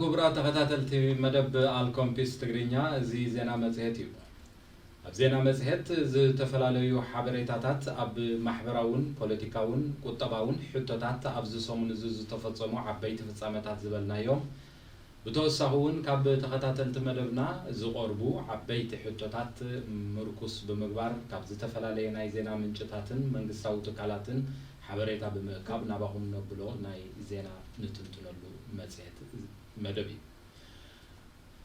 ክቡራት ተኸታተልቲ መደብ ኣልኮምፒስ ትግርኛ፣ እዚ ዜና መጽሔት እዩ። ኣብ ዜና መጽሔት ዝተፈላለዩ ሓበሬታታት ኣብ ማሕበራውን ፖለቲካውን ቁጠባውን ሕቶታት ኣብዚ ሰሙን እዚ ዝተፈጸሙ ዓበይቲ ፍጻመታት ዝበልናዮም፣ ብተወሳኺ እውን ካብ ተኸታተልቲ መደብና ዝቐርቡ ዓበይቲ ሕቶታት ምርኩስ ብምግባር ካብ ዝተፈላለየ ናይ ዜና ምንጭታትን መንግስታዊ ትካላትን ሓበሬታ ብምእካብ ናባኹም ነብሎ ናይ ዜና ንትንትነሉ መጽሔት መደብ እዩ።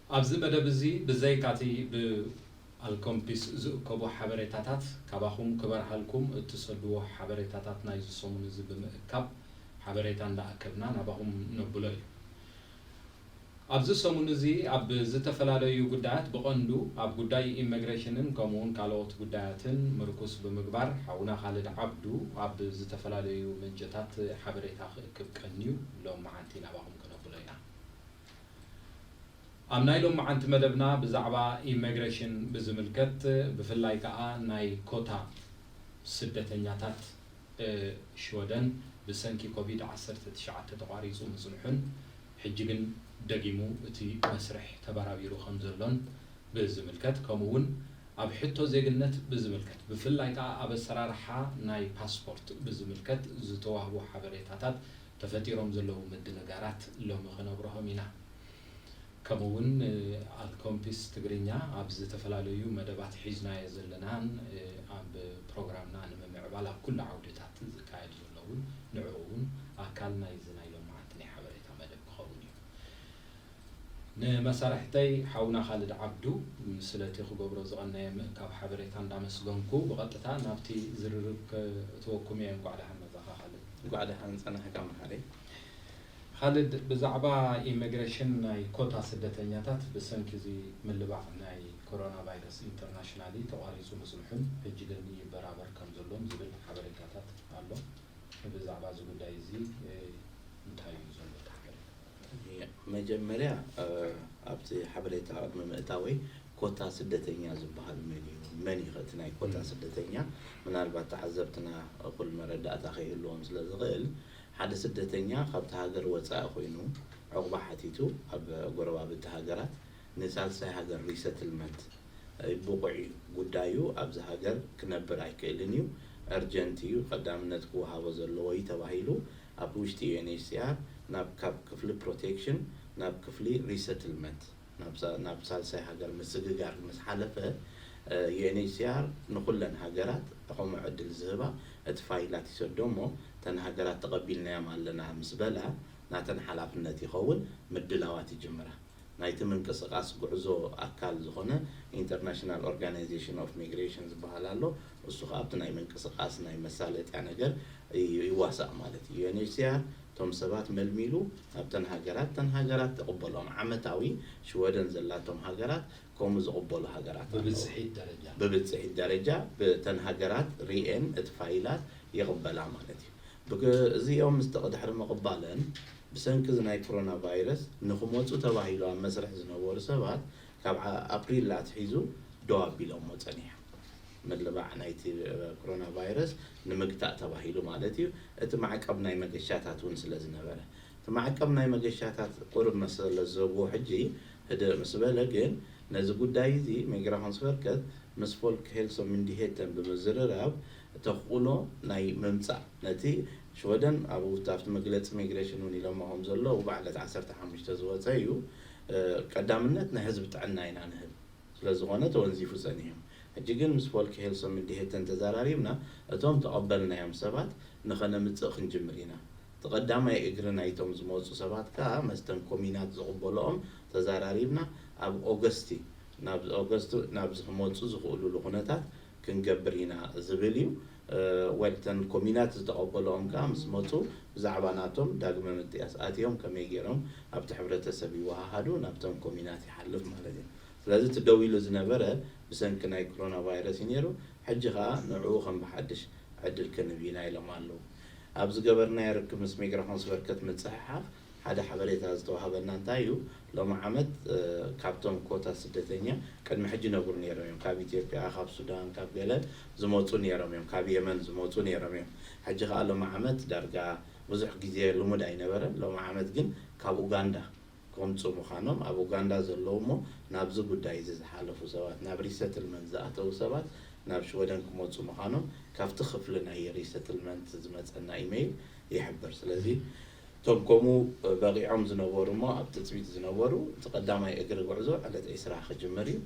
ኣብዚ መደብ እዚ ብዘይካቲ ብኣልኮምፒስ ዝእከቡ ሓበሬታታት ካባኹም ክበርሃልኩም እትሰድዎ ሓበሬታታት ናይዚ ሰሙን እዚ ብምእካብ ሓበሬታ እንዳኣከብና ናባኹም ነብሎ እዩ። ኣብዚ ሰሙን እዚ ኣብ ዝተፈላለዩ ጉዳያት ብቐንዱ ኣብ ጉዳይ ኢሚግሬሽንን ከምኡውን ካልኦት ጉዳያትን ምርኩስ ብምግባር ሓውና ካልድ ዓብዱ ኣብ ዝተፈላለዩ ምንጭታት ሓበሬታ ክእክብ ቀንዩ ሎም መዓንቲ ናባኹም ክነብሎ ኢና። ኣብ ናይ ሎም መዓንቲ መደብና ብዛዕባ ኢሚግሬሽን ብዝምልከት ብፍላይ ከዓ ናይ ኮታ ስደተኛታት ሽወደን ብሰንኪ ኮቪድ ዓሰርተ ትሽዓተ ተቋሪፁ ምፅንሑን ሕጂ ግን ደጊሙ እቲ መስርሕ ተበራቢሩ ከም ዘሎን ብዝምልከት ከምኡ እውን ኣብ ሕቶ ዜግነት ብዝምልከት ብፍላይ ከዓ ኣብ ኣሰራርሓ ናይ ፓስፖርት ብዝምልከት ዝተዋህቡ ሓበሬታታት ተፈጢሮም ዘለዉ ምድንጋራት ሎሚ ክነብረሆም ኢና። ከምኡ እውን ኣልኮምፒስ ትግርኛ ኣብ ዝተፈላለዩ መደባት ሒዝናዮ ዘለናን ኣብ ፕሮግራምና ንምምዕባል ኣብ ኩሉ ዓውድታት ዝካየድ ዘሎ እውን ንዕኡ እውን ኣካል ናይዚ ናይ ሎማዓንቲ ናይ ሓበሬታ መደብ ክኸውን እዩ። ንመሳርሕተይ ሓውና ካልድ ዓብዱ ስለቲ ክገብሮ ዝቐነየ ምእካብ ሓበሬታ እንዳመስገንኩ ብቐጥታ ናብቲ ዝርርብ ከእትወኩም እየ። እንቋዕ ደሓን መጻኻ ካልድ። እንቋዕ ደሓን ጸናሕካ መሓሪ። ካልድ፣ ብዛዕባ ኢሚግሬሽን ናይ ኮታ ስደተኛታት ብሰንኪ እዚ ምልባዕ ናይ ኮሮና ቫይረስ ኢንተርናሽናሊ ተቋሪፁ ምፅንሑን ሕጂ ግን ይበራበር ከም ዘሎን ዝብል ሓበሬታታት ኣሎ። ብዛዕባ እዚ ጉዳይ እዚ እንታይ እዩ ዘሎ እቲ ሓበሬታ? መጀመርያ ኣብቲ ሓበሬታ ቅድሚ ምእታወይ ኮታ ስደተኛ ዝበሃል መን እዩ? መን እዩ እቲ ናይ ኮታ ስደተኛ? ምናልባት ተዓዘብትና እኹል መረዳእታ ከይህልዎም ስለ ዝኽእል ሓደ ስደተኛ ካብቲ ሃገር ወፃኢ ኮይኑ ዑቕባ ሓቲቱ ኣብ ጎረባብቲ ሃገራት ንሳልሳይ ሃገር ሪሰትልመንት ብቑዕ እዩ። ጉዳዩ ኣብዚ ሃገር ክነብር ኣይክእልን እዩ፣ urgent እዩ፣ ቀዳምነት ክወሃቦ ዘለዎ እዩ ተባሂሉ ኣብ ውሽጢ ዩ ኤን ኤች ሲ ኣር ናብ ካብ ክፍሊ ፕሮቴክሽን ናብ ክፍሊ ሪሰትልመንት ናብ ሳልሳይ ሃገር ምስግጋር ምስ ሓለፈ ዩ ኤን ኤች ሲ ኣር ንኹለን ሃገራት ከምኡ ዕድል ዝህባ እቲ ፋይላት ይሰዶ እሞ እተን ሃገራት ተቐቢልናዮም ኣለና ምስ በላ ናተን ሓላፍነት ይኸውን ምድላዋት ይጅምራ። ናይቲ ምንቅስቃስ ጉዕዞ ኣካል ዝኾነ ኢንተርናሽናል ኦርጋናይዜሽን ኦፍ ሚግሬሽን ዝበሃል ኣሎ። እሱ ከዓ ኣብቲ ናይ ምንቅስቃስ ናይ መሳለጥያ ነገር ይዋሳእ ማለት እዩ። ዩ ኤን ኤች ሲ ኣር እቶም ሰባት መልሚሉ ኣብተን ሃገራት እተን ሃገራት ትቕበሎም ዓመታዊ ሽወደን ዘላቶም ሃገራት ከምኡ ዝቕበሉ ሃገራት ኣለዉ። ብብፅሒት ደረጃ ብብፅሒት ደረጃ ብተን ሃገራት ሪኤን እቲ ፋይላት ይቕበላ ማለት እዩ። ብክ- እዚኦም ምስ ተቕድሕሪ ምቕባለን ብሰንኪ እዚ ናይ ኮሮና ቫይረስ ንክመፁ ተባሂሉ ኣብ መስርሕ ዝነበሩ ሰባት ካብ ዓ- ኣፕሪል ኣትሒዙ ደው ኣቢሎሞ ፀኒሖም። ምልባዕ ናይቲ ኮሮና ቫይረስ ንምግታእ ተባሂሉ ማለት እዩ። እቲ ማዕቀብ ናይ መገሻታት እውን ስለ ዝነበረ እቲ ማዕቀብ ናይ መገሻታት ቁርብ መሰለ ዘብዎ ሕጂ ህድእ ምስ በለ ግን ነዚ ጉዳይ እዚ ሜግራሆንስበርከት ምስ ፎልክ ሄልሶ ምንዲሄተን ብምዝርራብ ተኽእሎ ናይ ምምፃእ ነቲ ሽወደን ኣብ ኣብቲ መግለፂ ሚግሬሽን እውን ኢሎሞ ከም ዘለዉ ባዕለት ዓሰርተ ሓሙሽተ ዝወፀ እዩ ቀዳምነት ናይ ህዝቢ ጥዕና ኢና ንህብ ስለ ዝኾነ ተወንዚፉ ፀኒሑ ሕጂ ግን ምስ ፎልክ ሄልሶ ምንዲሄተን ተዘራሪብና እቶም ተቐበልናዮም ሰባት ንኸነምፅእ ክንጅምር ኢና እቲ ቀዳማይ እግሪ ናይቶም ዝመፁ ሰባት ከዓ መስተን ኮሚናት ዝቕበልኦም ተዘራሪብና ኣብ ኦገስቲ ናብ ኦገስቲ ናብ ዝመፁ ዝኽእሉሉ ኩነታት ክንገብር ኢና ዝብል እዩ። ወልተን ኮሚናት ዝተቐበልኦም ከዓ ምስ መፁ ብዛዕባ ናቶም ዳግመ ምጥያስ ኣትዮም ከመይ ገይሮም ኣብቲ ሕብረተሰብ ይወሃሃዱ ናብቶም ኮሚናት ይሓልፍ ማለት እዩ። ስለዚ እቲ ደው ኢሉ ዝነበረ ብሰንኪ ናይ ኮሮና ቫይረስ እዩ ነይሩ። ሕጂ ከዓ ንዕኡ ከም ብሓድሽ ዕድል ክንህብ ኢና ኢሎም ኣለዉ። ኣብ ዝገበርናዮ ርክብ ምስ ሚግራኾንስ በርከት ምፅሕሓፍ ሓደ ሓበሬታ ዝተዋህበና እንታይ እዩ ሎሚ ዓመት ካብቶም ኮታ ስደተኛ ቅድሚ ሕጂ ነብሩ ነይሮም እዮም ካብ ኢትዮጵያ ካብ ሱዳን ካብ ገለ ዝመፁ ነይሮም እዮም ካብ የመን ዝመፁ ነይሮም እዮም ሕጂ ከዓ ሎሚ ዓመት ዳርጋ ብዙሕ ግዜ ልሙድ ኣይነበረን ሎሚ ዓመት ግን ካብ ኡጋንዳ ከምፁ ምዃኖም፣ ኣብ ኡጋንዳ ዘለዉ እሞ ናብዚ ጉዳይ እዚ ዝሓለፉ ሰባት፣ ናብ ሪሰትልመንት ዝኣተዉ ሰባት ናብ ሽወደን ክመፁ ምዃኖም ካብቲ ክፍሊ ናይ ሪሰትልመንት ዝመፀና ኢሜይል ይሕብር። ስለዚ እቶም ከምኡ በቂዖም ዝነበሩ እሞ ኣብ ትፅቢት ዝነበሩ፣ እቲ ቀዳማይ እግሪ ጉዕዞ ዕለት ዒስራ ክጅምር እዩ።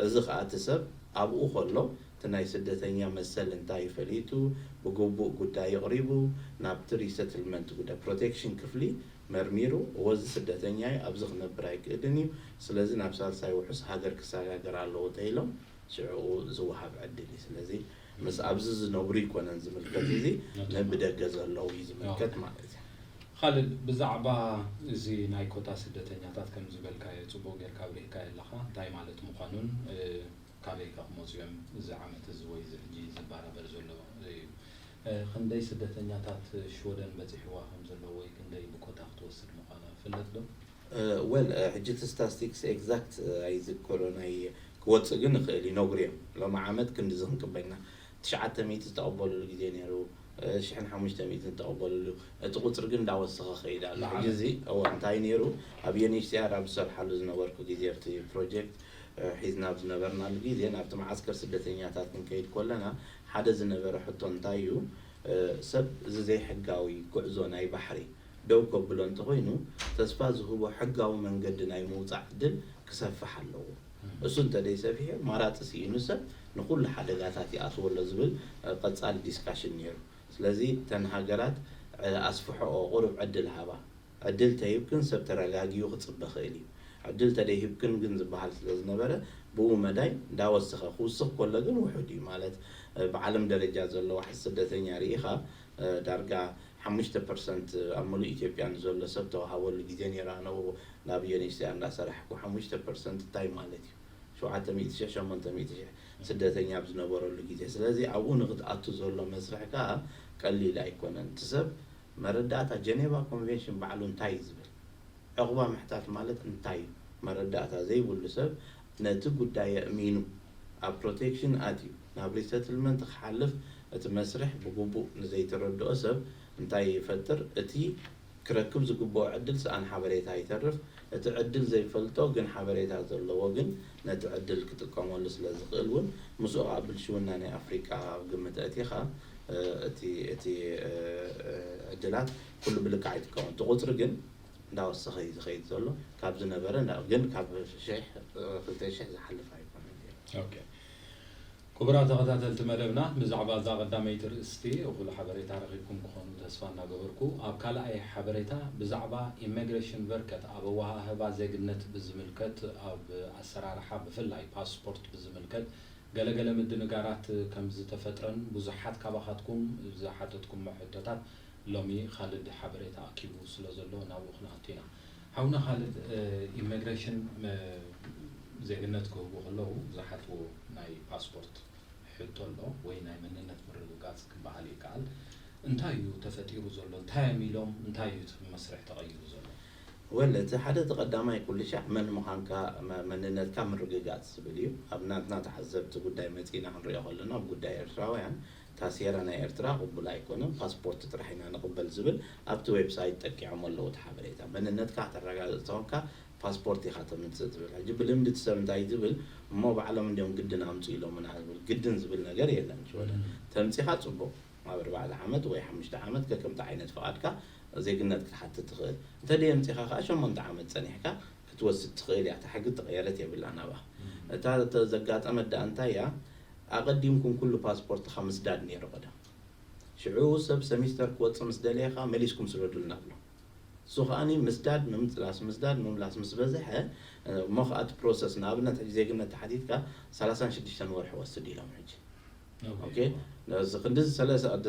እዚ ከዓ እቲ ሰብ ኣብኡ ከሎ እቲ ናይ ስደተኛ መሰል እንታይ ፈሊጡ፣ ብግቡእ ጉዳይ ኣቕሪቡ፣ ናብቲ ሪሰትልመንት ጉዳይ ፕሮቴክሽን ክፍሊ መርሚሩ፣ እወ እዚ ስደተኛ እዩ፣ ኣብዚ ክነብር ኣይክእልን እዩ፣ ስለዚ ናብ ሳልሳይ ውሑስ ሃገር ክሰጋገር ኣለዎ ተኢሎም ሽዕኡ ዝወሃብ ዕድል እዩ። ስለዚ ምስ ኣብዚ ዝነብሩ ይኮነን ዝምልከት፣ እዚ ነብደገ ዘለዉ እዩ ዝምልከት ማለት እዩ። ካልድ፣ ብዛዕባ እዚ ናይ ኮታ ስደተኛታት ከም ዝበልካዮ፣ ፅቡቅ ጌርካ ኣብሪህካዮ ኣለኻ፣ እንታይ ማለት ምዃኑን ካበይ ከ ክመፁ እዮም እዚ ዓመት እዚ ወይ እዚ ሕጂ ዝባራበር ዘሎ እዩ። ክንደይ ስደተኛታት ሽወደን በፂሕዋ ከም ዘሎ ወይ ክንደይ ብኮታ ክትወስድ ምዃና ፍለጥ ዶ? ወል ሕጂ እቲ ስታስቲክስ ኤግዛክት ኣይዝከሮ ናይ ክወፅእ ግን ይኽእል እዩ ነግርዮም። ሎሚ ዓመት ክንድዚ ክንቅበልና ትሽዓተ ሚእቲ ዝተቐበሉሉ ግዜ ነይሩ። ሽሕን ሓሙሽተ ሚእትን ዝተቐበሉሉ፣ እቲ ቁፅሪ ግን እንዳወሰኸ ከይድ ኣሎ። ሕጂ እዚ እዎ እንታይ ነይሩ፣ ኣብ ዩኤንኤችሲኣር ኣብ ዝሰርሓሉ ዝነበርኩ ግዜ ኣብቲ ፕሮጀክት ሒዝና ኣብ ዝነበርናሉ ግዜ ናብቲ መዓስከር ስደተኛታት ክንከይድ ከለና ሓደ ዝነበረ ሕቶ እንታይ እዩ፣ ሰብ እዚ ዘይሕጋዊ ጉዕዞ ናይ ባሕሪ ደው ከብሎ እንተኾይኑ ተስፋ ዝህቦ ሕጋዊ መንገዲ ናይ ምውፃእ ዕድል ክሰፍሕ ኣለዎ። እሱ እንተደይሰፊሑ ማራፂ ስኢኑ ሰብ ንኩሉ ሓደጋታት ይኣትዎ ኣሎ ዝብል ቀፃሊ ዲስካሽን ነይሩ። ስለዚ እተን ሃገራት ኣስፍሕኦ፣ ቁሩብ ዕድል ሃባ። ዕድል ተሂብክን ሰብ ተረጋጊኡ ክፅበ ክእል እዩ። ዕድል ተደይሂብክን ግን ዝበሃል ስለዝነበረ ብኡ መዳይ እንዳወሰኸ ክውስኽ ከሎ ግን ውሑድ እዩ። ማለት ብዓለም ደረጃ ዘሎ ዋሕዚ ስደተኛ ርኢኻ ዳርጋ ሓሙሽተ ፐርሰንት ኣብ ሙሉእ ኢትዮጵያ ንዘሎ ሰብ ተዋሃበሉ ግዜ ነይሩ። ኣነ ናብ ዩኤንኤችሲኣር እንዳሰራሕኩ ሓሙሽተ ፐርሰንት እንታይ ማለት እዩ? ሸውዓተ ሚእቲ ሽሕ ሸሞንተ ሚእቲ ሽሕ ስደተኛ ኣብ ዝነበረሉ ግዜ። ስለዚ ኣብኡ ንክትኣቱ ዘሎ መስርሕ ከዓ ቀሊል ኣይኮነን። እቲ ሰብ መረዳእታ ጀኔቫ ኮንቬንሽን ባዕሉ እንታይ እዩ ዝብል? ዕቑባ ምሕታት ማለት እንታይ እዩ? መረዳእታ ዘይብሉ ሰብ ነቲ ጉዳይ ኣእሚኑ ኣብ ፕሮቴክሽን ኣትዩ ናብ ሪሰትልመንት ክሓልፍ እቲ መስርሕ ብግቡእ ንዘይተረድኦ ሰብ እንታይ ይፈጥር? እቲ ክረክብ ዝግብኦ ዕድል ሰኣን ሓበሬታ ይተርፍ። እቲ ዕድል ዘይፈልጦ ግን ሓበሬታ ዘለዎ ግን ነቲ ዕድል ክጥቀመሉ ስለ ዝኽእል እውን ምስኡ ከዓ ብልሽውና ናይ ኣፍሪቃ ኣብ ግምት ኣእቲኻ እቲ እቲ ዕድላት ኩሉ ብልክዕ ኣይጥቀመሉ። እቲ ቁፅሪ ግን እንዳወሰኸ እዩ ዝኸይድ ዘሎ። ካብ ዝነበረ ግን ካብ ሽሕ ክልተ ሽሕ ዝሓልፍ ኣይኮነን። ክቡራት ተኸታተልቲ መደብና፣ ብዛዕባ እዛ ቀዳመይቲ ርእስቲ እኹል ሓበሬታ ረኺብኩም ክኾኑ ተስፋ እናገበርኩ፣ ኣብ ካልኣይ ሓበሬታ ብዛዕባ ኢሚግሬሽን ቨርከት ኣብ ኣወሃህባ ዜግነት ብዝምልከት፣ ኣብ ኣሰራርሓ ብፍላይ ፓስፖርት ብዝምልከት ገለገለ ምድንጋራት ከም ዝተፈጥረን ብዙሓት ካባኻትኩም ዝሓተትኩሞ ሕቶታት ሎሚ ካልድ ሓበሬታ ኣኪቡ ስለ ዘሎ ናብኡ ክንኣቱ ኢና። ሓውና ካልድ፣ ኢሚግሬሽን ዜግነት ክህቡ ከለዉ ዝሓትዎ ናይ ፓስፖርት ሕቶ ኣሎ ወይ ናይ መንነት ምርግጋፅ ክበሃል ይከኣል። እንታይ እዩ ተፈጢሩ ዘሎ? እንታይ እዮም ኢሎም? እንታይ እዩ እቲ መስርሕ ተቐይሩ ዘሎ? ወል እቲ ሓደ እቲ ቀዳማይ ኩሉ ሻዕ መን ምዃንካ መንነትካ ምርግጋፅ ዝብል እዩ። ኣብ ናትና ተዓዘብቲ ጉዳይ መፂና ክንሪኦ ከለና ኣብ ጉዳይ ኤርትራውያን ታሴራ ናይ ኤርትራ ቅቡል ኣይኮነን፣ ፓስፖርት ጥራሕ ኢና ንቕበል ዝብል ኣብቲ ዌብሳይት ጠቂዖም ኣለዉ። እቲ ሓበሬታ መንነትካ ከተረጋግፅ ተኾንካ ፓስፖርት ኢኻ ተምፅእ ዝብል። ሕጂ ብልምዲ እቲ ሰብ እንታይ ዝብል እሞ ባዕሎም እንዲዮም ግድን ኣምፁ ኢሎምና ዝብል ግድን ዝብል ነገር የለን። ሽወደን ተምፂኻ ፅቡቕ ኣብ ኣርባዕተ ዓመት ወይ ሓሙሽተ ዓመት ከከምቲ ዓይነት ፍቓድካ ዜግነት ክትሓትት ትኽእል። እንተደየምፂኻ ከዓ ሸሞንተ ዓመት ፀኒሕካ ክትወስድ ትኽእል እያ። እታ ሕጊ ተቐየረት የብላን ኣብኣ። እታ ዘጋጠመት ደኣ እንታይ እያ? ኣቐዲምኩም ኩሉ ፓስፖርትኻ ምስዳድ ነይሩ ቀደም። ሽዑ ሰብ ሰሚስተር ክወፅእ ምስ ደለየ ከዓ መሊስኩም ስደዱልና ብሎ። እሱ ከዓኒ ምስዳድ ምምላስ ምስዳድ ምምላስ ምስ በዝሐ እሞ ከዓ እቲ ፕሮሰስ ንኣብነት ሕጂ ዜግነት ተሓቲትካ ሰላሳን ሽዱሽተን ወርሒ ወስድ ኢሎም ሕጂ ኦኬ፣ እዚ ክንዲ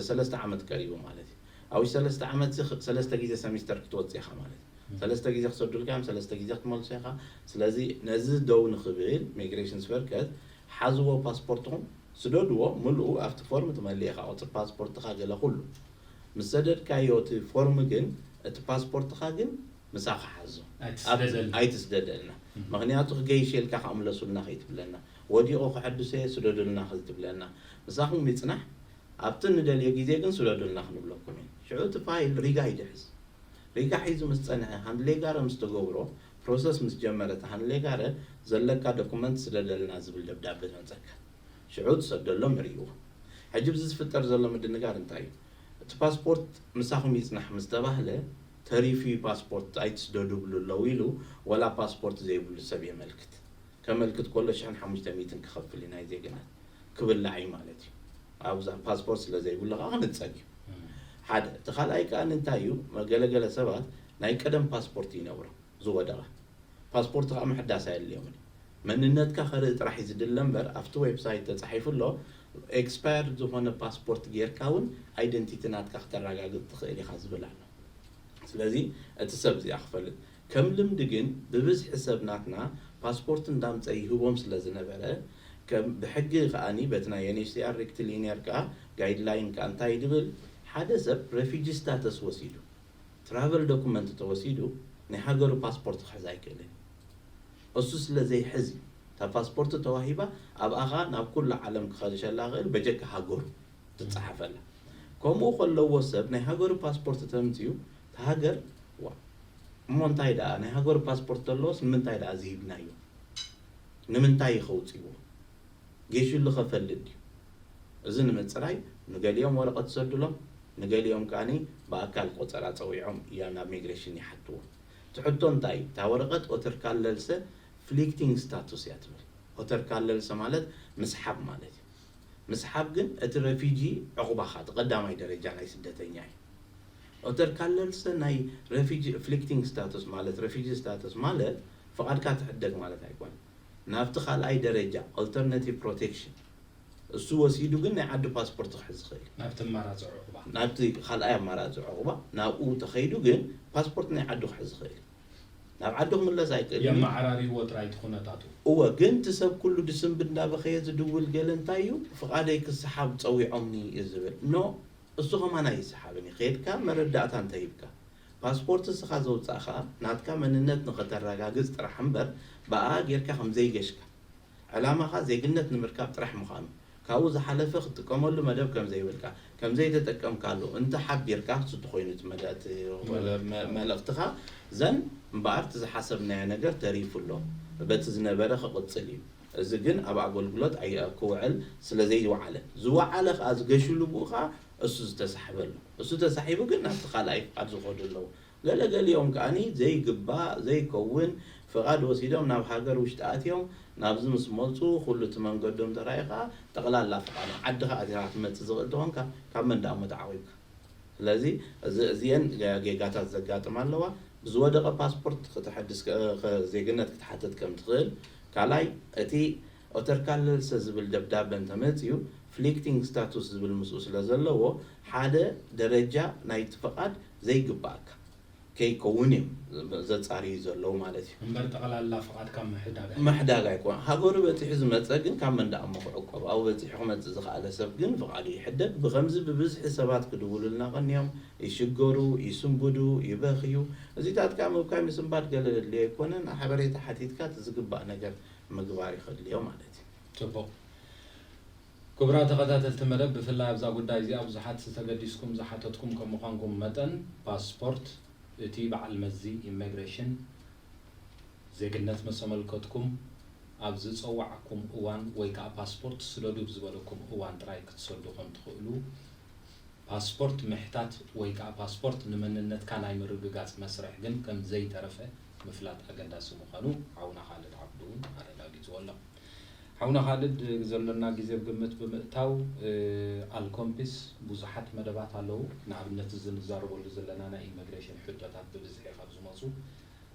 ሰለስተ ዓመት ቀሪቡ ማለት እዩ። ኣብ ሰለስተ ዓመት እዚ ሰለስተ ግዜ ሰሚስተር ክትወፅእ ኢኻ ማለት እዩ። ሰለስተ ግዜ ክሰዱልካ እዮም፣ ሰለስተ ግዜ ክትመልሶ ኢኻ። ስለዚ ነዚ ደው ንኽብል ሚግሬሽንስ ቨርከት ሓዝዎ ፓስፖርትኹም ስደድዎ፣ ምልኡ ኣብቲ ፎርም ትመልእ ኢኻ፣ ቁፅሪ ፓስፖርትኻ ገለ ኩሉ ምስ ሰደድካዮ እቲ ፎርም ግን እቲ ፓስፖርትኻ ግን ምሳኻ ሓዞ ኣይትስደደልና። ኣይትስደደልና። ምኽንያቱ ክገይሸልካ ከኣ ምለሱልና ከይትብለና፣ ወዲቑ ክሕድሶ እየ ስደዱልና ከይትብለና፣ ምሳኹም ይጽናሕ ኣብቲ ንደልዮ ግዜ ግን ስደዱልና ክንብለኩም ኢና። ሽዑ እቲ ፋይል ሪጋ ይድሕዝ። ሪጋ ሒዙ ምስ ጸንሐ ሃንድሌጋረ ምስ ተገብሮ ፕሮሰስ ምስ ጀመረ፣ እቲ ሃንሌጋረ ዘለካ ዶኩመንት ስደደልና ዝብል ደብዳበ መፀካ። ሽዑ ትሰደሎም ይርእይዎ። ሕጂ ብዚ ዝፍጠር ዘሎ ምድንጋር እንታይ እዩ? እቲ ፓስፖርት ምሳኹም ይጽናሕ ምስ ተባህለ፣ ተሪፉ እዩ ፓስፖርት ኣይትስደዱ ብሉ ኣለዉ ኢሉ፣ ወላ ፓስፖርት ዘይብሉ ሰብ የመልክት። ከመልክት ከሎ ሽሕን ሓሙሽተ ሚእትን ክኸፍል እዩ ናይ ዜግነት፣ ክብላዕ እዩ ማለት እዩ። ኣብዛ ፓስፖርት ስለ ዘይብሉ ከዓ ክንጸግ እዩ። ሓደ። እቲ ካልኣይ ከዓ እንታይ እዩ? ገለገለ ሰባት ናይ ቀደም ፓስፖርት ይነብሮም፣ ዝወደቐ ፓስፖርት ከዓ ምሕዳስ ኣየድልዮምን እዩ። መንነትካ ከርኢ ጥራሕ እዩ ዝድለ እምበር፣ ኣብቲ ዌብሳይት ተጻሒፉ ኣሎ፣ ኤክስፓየርድ ዝኾነ ፓስፖርት ጌርካ እውን ኣይደንቲቲ ናትካ ክተረጋግጽ ትኽእል ኢኻ ዝብል ኣሎ። ስለዚ እቲ ሰብ እዚኣ ክፈልጥ፣ ከም ልምዲ ግን ብብዝሒ ሰብ ናትና ፓስፖርት እንዳምጸ ይህቦም ስለ ዝነበረ፣ ከም ብሕጊ ከኣኒ በቲ ናይ ዩኤንኤችሲኣር ሪክትሊንየር ከኣ ጋይድላይን ከኣ እንታይ ድብል፣ ሓደ ሰብ ሬፊጂ ስታተስ ወሲዱ፣ ትራቨል ዶኩመንት ተወሲዱ፣ ናይ ሃገሩ ፓስፖርት ክሕዝ ኣይክእልን እዩ። እሱ ስለ ዘይሕዝ እዩ። እታ ፓስፖርት ተዋሂባ ኣብኣኻ ናብ ኩሉ ዓለም ክኸድሸላ ክእል በጀካ ሃገሩ ትጸሓፈላ። ከምኡ ከለዎ ሰብ ናይ ሃገሩ ፓስፖርት ተምጽኡ፣ እታ ሃገር ዋ፣ እሞ እንታይ ደኣ ናይ ሃገሩ ፓስፖርት ተለዎስ ንምንታይ ደኣ ዝሂብናዮ? ንምንታይ እዩ ከውጽዎ? ጌሽሉ ከፈልጥ ድዩ? እዚ ንምጽራይ ንገሊኦም ወረቐት ይሰዱሎም፣ ንገሊኦም ከኣኒ ብኣካል ቆጸራ ጸዊዖም እዮም ናብ ሚግሬሽን ይሓትዎም። እቲ ሕቶ እንታይ እዩ? እታ ወረቐት ኦተርካለልሰ ፍሊክቲንግ ስታቱስ እያ ትብል። ኦተርካለልሰ ማለት ምስሓብ ማለት እዩ። ምስሓብ ግን እቲ ረፊጂ ዕቑባኻ፣ እቲ ቀዳማይ ደረጃ ናይ ስደተኛ እዩ። ኦተርካለልሰ ናይ ረፊጂ ፍሊክቲንግ ስታቱስ ማለት፣ ረፊጂ ስታቱስ ማለት ፍቓድካ ትሕደግ ማለት ኣይኮነን። ናብቲ ካልኣይ ደረጃ ኦልተርናቲቭ ፕሮቴክሽን እሱ ወሲዱ ግን ናይ ዓዱ ፓስፖርት ክሕዝ ይኽእል እዩ። ናብቲ ኣማራጺ ዕቑባ። ናብቲ ካልኣይ ኣማራጺ ዕቑባ ናብኡ ተኸይዱ ግን ፓስፖርት ናይ ዓዱ ክሕዝ ይኽእል እዩ። ናብ ዓዱ ክምለስ ኣይክእልን እዩ። የመዓራርይዎ ጥራይ እቲ ኩነታቱ። እወ፣ ግን እቲ ሰብ ኩሉ ድስምብ እንዳበኸየ ዝድውል ገለ እንታይ እዩ? ፍቓደይ ክሰሓብ ጸዊዖምኒ እዩ ዝብል። ኖ፣ እሱ ከማን ኣይሰሓብን እዩ። ኬድካ መረዳእታ እንተሂብካ፣ ፓስፖርት እስኻ ዘውጻእኻ ናትካ መንነት ንኸተረጋግጽ ጥራሕ እምበር፣ ብኣ ጌርካ ከም ዘይገሽካ፣ ዕላማኻ ዜግነት ንምርካብ ጥራሕ ምዃኑ፣ ካብኡ ዝሓለፈ ክትጥቀመሉ መደብ ከም ዘይብልካ፣ ከም ዘይተጠቀምካሉ እንተ ሓቢርካ፣ ክስቲ ኮይኑ እቲ መደ-፣ እቲ መ-፣ መ-፣ መልእኽትኻ ዘን እምበኣር እቲ ዝሓሰብናዮ ነገር ተሪፉ ኣሎ። በቲ ዝነበረ ክቕጽል እዩ። እዚ ግን ኣብ ኣገልግሎት ኣይ-፣ ክውዕል ስለ ዘይወዓለ፣ ዝወዓለ ከኣ ዝገሽሉ ብኡ ከኣ እሱ ዝተሳሕበሉ። እሱ ተሳሒቡ ግን ናብቲ ካልኣይ ፍቓድ ዝኸዱ ኣለዉ። ገለ ገሊኦም ከኣኒ ዘይግባእ፣ ዘይከውን ፍቓድ ወሲዶም ናብ ሃገር ውሽጢ ኣትዮም፣ ናብዚ ምስ መጹ ኩሉ እቲ መንገዶም ተራእዩ ከኣ ጠቕላላ ፍቓድ ዓድኻ ኣቲኻ ክትመጽእ ዝኽእል ተኾንካ ካብ መን ደኣ እሞ ተዓቒብካ? ስለዚ እዚ-፣ እዚኤን ገ-፣ ጌጋታት ዘጋጥማ ኣለዋ። ብዝወደቐ ፓስፖርት ክትሕድስ ከ-፣ ከ-፣ ዜግነት ክትሓትት ከም ትኽእል። ካልኣይ፣ እቲ ኦተርካለልሰ ዝብል ደብዳበ እንተመጽዩ፣ ፍሊክቲንግ ስታቱስ ዝብል ምስኡ ስለ ዘለዎ፣ ሓደ ደረጃ ናይቲ ፍቓድ ዘይግባኣካ ከይከውን እዮም ዘጻርዩ ዘለዉ ማለት እዩ። እምበር ጠቕላላ ፍቓድካ ምሕዳግ ኣይኮነን። ምሕዳግ ኣይኮነን። ሃገሩ በጺሑ ዝመጸ ግን ካብ መን ደኣ እሞ ክዕቆብ? ኣብኡ በጺሑ ክመጽእ ዝኸኣለ ሰብ ግን ፍቓዱ ይሕደግ። ብኸምዚ ብብዝሒ ሰባት ክድውሉልና ቀንዮም፣ ይሽገሩ፣ ይስንብዱ፣ ይበኽዩ። እዚታት ከኣ ምብካይ ምስንባድ ገለ ዘድልዮ ኣይኮነን። ሓበሬታ ሓቲትካ እቲ ዝግባእ ነገር ምግባር እዩ ከድልዮ ማለት እዩ። ጽቡቕ። ክቡራት ተኸታተልቲ መደብ፣ ብፍላይ ኣብዛ ጉዳይ እዚኣ ብዙሓት ዝተገዲስኩም ዝሓተትኩም ከም ምዃንኩም መጠን፣ ፓስፖርት እቲ በዓል መዚ ኢሚግሬሽን ዜግነት ምስ ኣመልከትኩም ኣብ ዝጸዋዕኩም እዋን ወይ ከኣ ፓስፖርት ስደዱ ኣብ ዝበለኩም እዋን ጥራይ ክትሰዱ ከም ትኽእሉ፣ ፓስፖርት ምሕታት ወይ ከኣ ፓስፖርት ንመንነትካ ናይ ምርግጋጽ መስርሕ ግን ከም ዘይተረፈ ምፍላጥ ኣገዳሲ ምዃኑ ሓውና ካልድ ዓብዱ እውን ኣረጋጊጽዎ ኣሎ። ሓውና ካልድ፣ ዘሎና ግዜ ኣብ ግምት ብምእታው፣ እ፣ ኣልኮምፒስ ብዙሓት መደባት ኣለዉ። ንኣብነት፣ እዚ ንዛረበሉ ዘለና ናይ ኢሚግሬሽን ሕቶታት ብብዝሒ ካብ ዝመጹ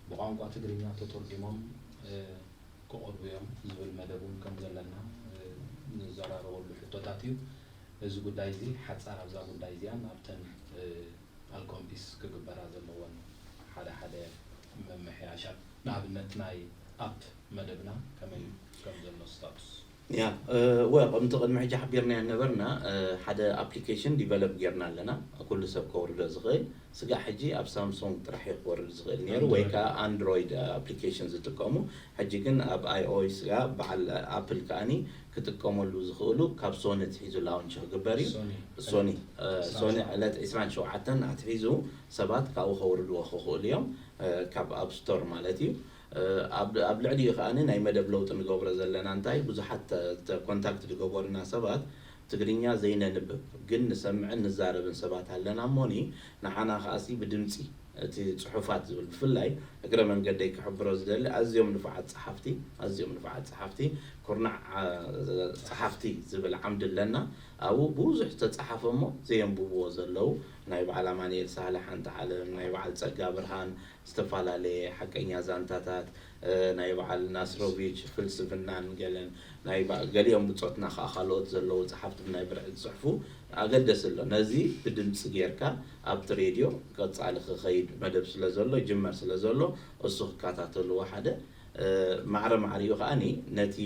ብቋንቋ ትግርኛ ተተርጒሞም፣ እ፣ ክቐርቡ እዮም ዝብል መደብ እውን ከም ዘለና፣ እ፣ ንዘራረበሉ ሕቶታት እዩ። እዚ ጉዳይ እዚ ሓጻር ኣብዛ ጉዳይ እዚኣን ኣብተን፣ እ፣ ኣልኮምፒስ ክግበራ ዘለወን ሓደ ሓደ ምምሕያሻት፣ ንኣብነት ናይ ኣፕ መደብና ከመይ ከም ዘሎ ስታቱስ? ያ፣ እ፣ ወ-፣ ከምቲ ቅድሚ ሕጂ ሓቢርናዮ ነበርና፣ እ፣ ሓደ ኣፕሊኬሽን ዲቨሎፕ ጌርና ኣለና፣ ኩሉ ሰብ ከውርዶ ዝኽእል። ስጋዕ ሕጂ ኣብ ሳምሶንግ ጥራሕ እዩ ክወርድ ዝኽእል ነይሩ፣ ወይ ከኣ ኣንድሮይድ ኣፕሊኬሽን ዝጥቀሙ። ሕጂ ግን ኣብ ኣይኦኤስ ከኣ በዓል ኣፕል ከኣኒ ክጥቀመሉ ዝኽእሉ ካብ ሶኒ ኣትሒዙ ላውንች ክግበር እዩ። ሶኒ። ሶኒ፣ እ፣ ዕስራን ሶኒ ሸውዓተን። ዕለት ዕስራን ሸውዓተን ኣትሒዙ ሰባት ካብኡ ከውርድዎ ክኽእሉ እዮም፣ እ፣ ካብ ኣፕ ስቶር ማለት እዩ። ኣብ ልዕሊኡ ከኣ ናይ መደብ ለውጢ ንገብሮ ዘለና እንታይ ብዙሓት ኮንታክት ዝገበሩና ሰባት ትግርኛ ዘይነንብብ ግን ንሰምዕን ንዛረብን ሰባት ኣለና እሞኒ ንዓና ከኣሲ ብድምፂ እቲ ፅሑፋት ዝብል ብፍላይ እግረ መንገደይ ክሕብሮ ዝደሊ ኣዝዮም ንፉዓት ፀሓፍቲ ኣዝዮም ንፉዓት ፀሓፍቲ ኩርናዕ ፀሓፍቲ ዝብል ዓምዲ ኣለና ኣብኡ ብዙሕ ዝተፀሓፈ እሞ ዘየንብብዎ ዘለዉ ናይ በዓል ኣማንኤል ሳህለ ሓንቲ ዓለም ናይ በዓል ፀጋ ብርሃን ዝተፈላለየ ሓቀኛ ዛንታታት ናይ በዓል ናስሮቪች ፍልስፍናን ገለን ናይ ገሊኦም ብፆትና ከዓ ካልኦት ዘለዉ ፀሓፍቲ ብናይ ብርዒ ዝፅሕፉ ኣገደሲ ኣሎ ነዚ ብድምፂ ጌርካ ኣብቲ ሬድዮ ቀፃሊ ክኸይድ መደብ ስለ ዘሎ ይጅመር ስለ ዘሎ እሱ ክከታተልዎ ሓደ ማዕረ ማዕሪኡ ከዓ ነቲ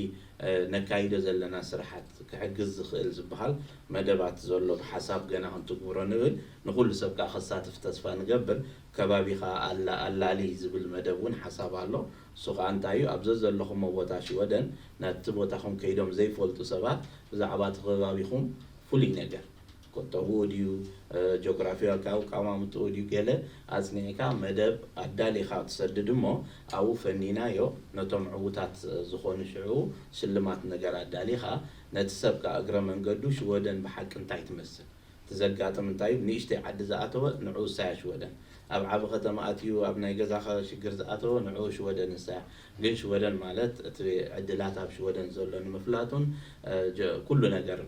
ነካይዶ ዘለና ስራሓት ክሕግዝ ዝኽእል ዝበሃል መደባት ዘሎ ብሓሳብ ገና ክንትግብሮ ንብል ንኩሉ ሰብ ከዓ ከሳትፍ ተስፋ ንገብር ከባቢኻ ኣላሊ ዝብል መደብ እውን ሓሳብ ኣሎ እሱ ከዓ እንታይ እዩ ኣብ ዘዘለኹሞ ቦታ ሽወደን ናብቲ ቦታኹም ከይዶም ዘይፈልጡ ሰባት ብዛዕባ እቲ ከባቢኹም ፍሉይ ነገር ቁጠብኡ ድዩ ጆግራፊያዊ ኣቀማምጥኡ ድዩ ገለ ኣፅኒዕካ መደብ ኣዳሊኻ ትሰድድ እሞ ኣብኡ ፈኒናዮ ነቶም ዕዉታት ዝኾኑ ሽዑ ሽልማት ነገር ኣዳሊኻ ነቲ ሰብ ከዓ እግረ መንገዱ ሽወደን ብሓቂ እንታይ ትመስል እቲ ዘጋጥም እንታይ እዩ ንእሽተይ ዓዲ ዝኣተወ ንዑ እሳያ ሽወደን ኣብ ዓቢ ከተማ ኣትዩ ኣብ ናይ ገዛኸ ሽግር ዝኣተወ ንዑ ሽወደን እሳያ ግን ሽወደን ማለት እቲ ዕድላት ኣብ ሽወደን ዘሎ ንምፍላጡን ኩሉ ነገር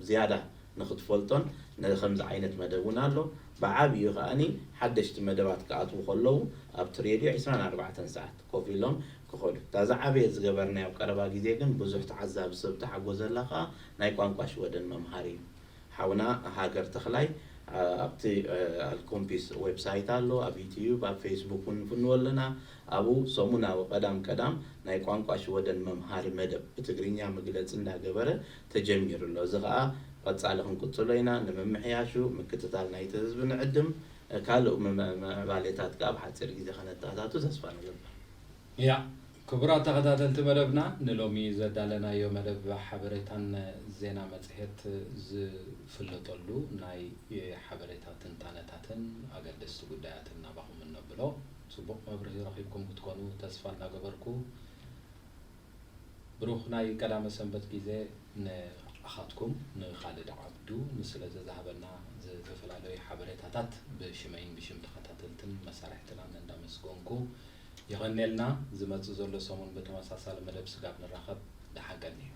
ዝያዳ ንክትፈልጦን ንከምዚ ዓይነት መደብ እውን ኣሎ ብዓብዩ ከዓኒ ሓደሽቲ መደባት ክኣትዉ ከለዉ ኣብቲ ሬድዮ 24 ሰዓት ኮፍ ኢሎም ክኸዱ እታ ዝዓበየ ዝገበርናዮ ኣብ ቀረባ ግዜ ግን ብዙሕ ተዓዛቢ ሰብ ተሓጎዘላ ከዓ ናይ ቋንቋ ሽወደን መምሃሪ እዩ ሓውና ሃገር ተኽላይ ኣብቲ ኣልኮምፒስ ዌብሳይት ኣሎ ኣብ ዩትዩብ ኣብ ፌስቡክ እውን ንፍንዎ ኣለና ኣብኡ ሰሙናዊ ቀዳም ቀዳም ናይ ቋንቋ ሽወደን መምሃሪ መደብ ብትግርኛ መግለፂ እንዳገበረ ተጀሚሩ ኣሎ እዚ ከዓ ቀፃሊ ክንቅፅሎ ኢና ንምምሕያሹ ምክትታል ናይቲ ህዝቢ ንዕድም ካልእ ምዕባሌታት ከዓ ብሓፂር ግዜ ከነተኣታቱ ተስፋ ንገብር ያ ክቡራት ተኸታተልቲ መደብና ንሎሚ ዘዳለናዮ መደብ ሓበሬታን ዜና መፅሄት ዝፍለጠሉ ናይ ሓበሬታ ትንታነታትን ኣገደስቲ ጉዳያትን ናባኹም እነብሎ ፅቡቕ መብርሂ ረኺብኩም ክትኮኑ ተስፋ እናገበርኩ ብሩኽ ናይ ቀዳመ ሰንበት ግዜ ንኣኻትኩም ንኻልድ ዓብዱ ንስለ ዘዝሃበና ዝተፈላለዩ ሓበሬታታት ብሽመይን ብሽም ተኸታተልትን መሳርሕትናን እንዳመስገንኩ የቐንየልና ዝመፅእ ዘሎ ሰሙን ብተመሳሳሊ መደብ ስጋብ ንራኸብ ደሓን ቀንዩ